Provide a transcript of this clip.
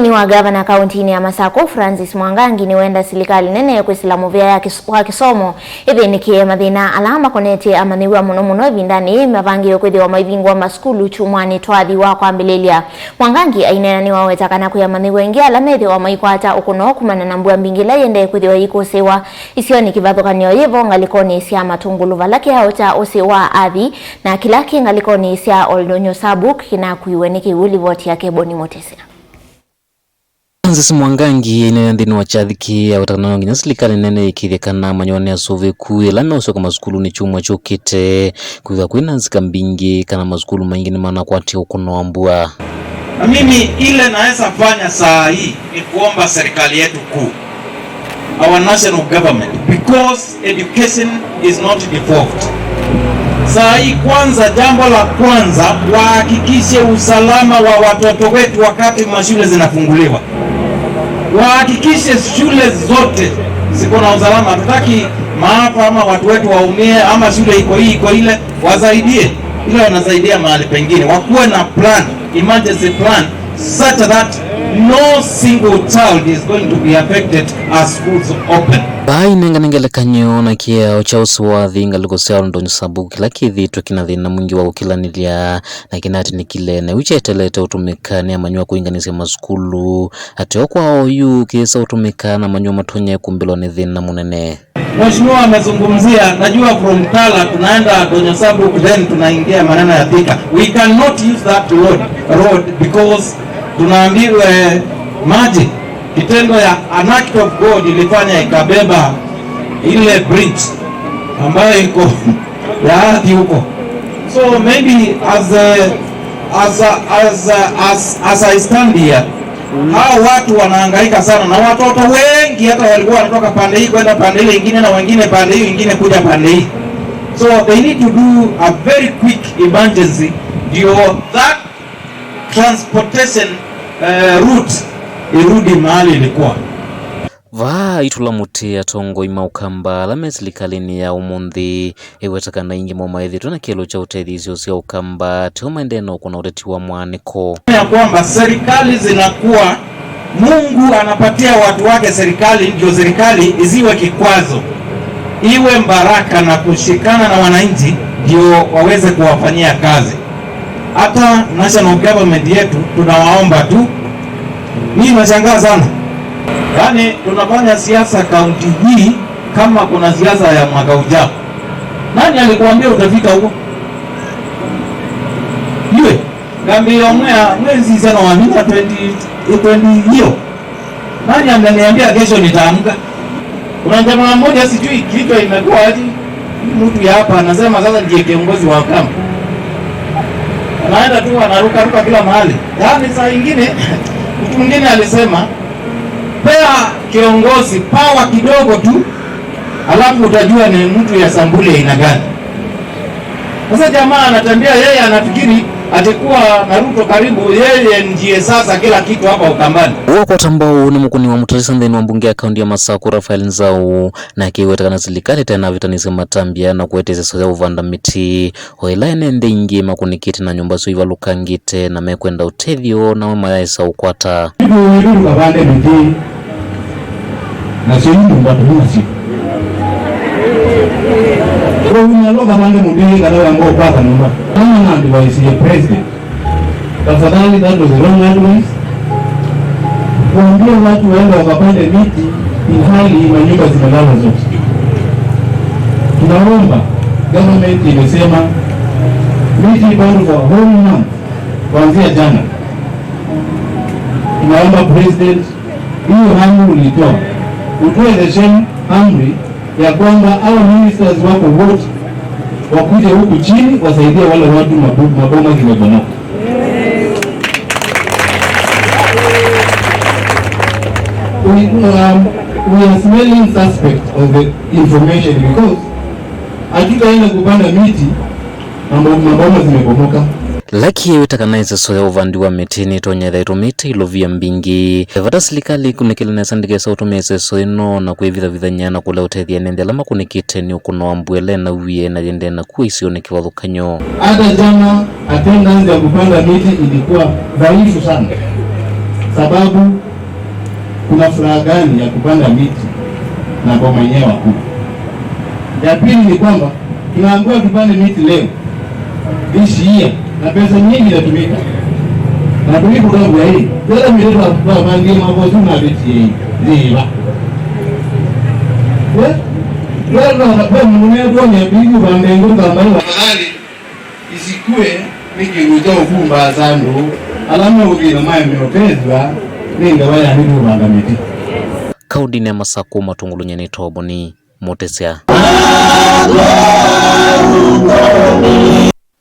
Munini wa gavana kaunti ya Masako Francis Mwangangi ni wenda silikali nene kwisilamu vya ya wa kisomo ithi nikie mathina alama konete amaniwa muno muno ivindani mavangio kwithiwa maivingwa maskulu chumwani twathi wa kwambililia. Mwangangi ainena ni waweta kana kuyamaniwa ingi ala methiwa maikwata ukuno kumana na mbua mbingila yende kwithiwa ikusiwa isioni kivathukanio yivo ngalikoni sya matungulu valake hauta usi wa athi na kila kingalikoni sya Oldonyo Sabuk kinakuiwe ni kiwuli voti yake Boni Mutesi. Francis Mwangangi ine nthini wa chathiki awetana nginya silikali nene ikithikana manyone asuviku ila meusyoka masukulu ni chumwa chukite kwithwa kwina nzika mbingi kana masukulu maingi ni manakwatia ukunoa mbua. Na mimi ile naweza fanya saa hii ni kuomba serikali yetu kuu, our national government, because education is not devolved. Saa hii kwanza, jambo la kwanza wahakikishe usalama wa watoto wetu wakati mashule zinafunguliwa. Wahakikishe shule zote ziko na usalama. Hatutaki maafa ama watu wetu waumie ama shule iko hii iko ile, wasaidie ile wanasaidia mahali pengine, wakuwe na plan, emergency plan such that no single child is going to be affected as schools open. Bai nenganengelekanyo na kiao cha usiwathi ngaliko sya Oldonyo Sabuk kila kithitwe kina thina mwingi wa gukilanilia na kinati ni kilene wichetelete utumika ni amanywa kuinganisya masukulu ateo kwa oyu kisa utumika na manywa matonye kumbilwa ni thina munene. Mheshimiwa amezungumzia, najua from Tala tunaenda Donyo Sabuk then tunaingia maneno ya Thika. We cannot use that road because tunaambiwa maji kitendo ya an act of God ilifanya ikabeba ile bridge ambayo iko ya ardhi huko. So maybe as I stand here, hao watu wanahangaika sana na watoto wengi hata walikuwa wanatoka pande hii kwenda pande ile nyingine na wengine pande hii wengine kuja pande hii. So they need to do a very quick emergency ndio that transportation route irudi mahali ilikuwa. Vaa itula muti atongoi maukamba lame silikalini ya umunthi iwetakana ingi mwa maethitwe na kielo cha utethisio sya ukamba tio maendeno kuna uteti wa mwaniko ya kwamba serikali zinakuwa, Mungu anapatia watu wake serikali ndio serikali isiwe kikwazo, iwe mbaraka na kushikana na wananchi ndio waweze kuwafanyia kazi. Hata national government yetu tunawaomba tu. Mimi nashangaa sana, yaani tunafanya siasa kaunti hii kama kuna siasa ya mwaka ujao. Nani alikuambia utafika huko? Iwe ngambi ya mwea mwezi sana wa mita 20 hiyo. Nani ameniambia kesho nitaamka? Kuna jamaa mmoja sijui kichwa imekuwa aje, mtu ya hapa anasema sasa ndiye kiongozi wa kambi. Anaenda tu anaruka ruka kila mahali. Yaani saa nyingine mtu mwingine alisema pea kiongozi power kidogo tu alafu utajua ni mtu ya sambuli aina gani. Sasa jamaa anatembea yeye anafikiri atakuwa na Ruto karibu, yeye ndiye sasa kila kitu hapa Ukambani. Uo tambao ni mukuni wa mutalisa nthini wa mbunge ya kaunti ya Masaku Raphael Nzau na kiwetekana silikali tena vitanise matambia na kuetesa ya uvanda miti oila ene nthi ingi makunikite na nyumba sio ivalukangite na mekwenda utethio na mayaisa ukwata. Kabande miti na sio nyumba tu nasio. Kwa unaloga bande mubili kana wango kwata nyumba. Kama na advice ya president. Tafadhali, that was the wrong advice. Kuambia watu waende wakapande miti ilhali manyumba zimelala zote. Tunaomba government imesema miti bado for whole month kuanzia jana. Tunaomba president, hiyo amri ulitoa utoe the same amri ya kwamba hao ministers wako wote wakuje huku chini wasaidie wale watu maboma zimebomoka. We are smelling suspect of the information because hatutaenda kupanda miti maboma zimebomoka. Laki yewetakana soya uvandi wa miti nitonyetha itumite ilovia mbingi vata silikali kunikile sandikesa utumia iseso ino na kwivithavithanya na kula utethia nende ala makunikite ni ukunoa mbwele na uwie na yende na kuwa isio ni kivathukanyo. Hata jana attendance ya kupanda miti ilikuwa dhaifu sana. Sababu kuna furaha gani ya kupanda miti na boma yenyewe hakuna? Ya pili ni kwamba tunaambiwa tupande miti leo this year na pesa nyingi inatumika na tulikutambua hii tena mileto babangie mabozi na biti hii ziba afadhali isikue nikindu cha ufumba sandu alama ugina mayo meotezwa ningawa yanilubanda miti. Kaunti ya Masaku matungulu ni tobo ni mutesya.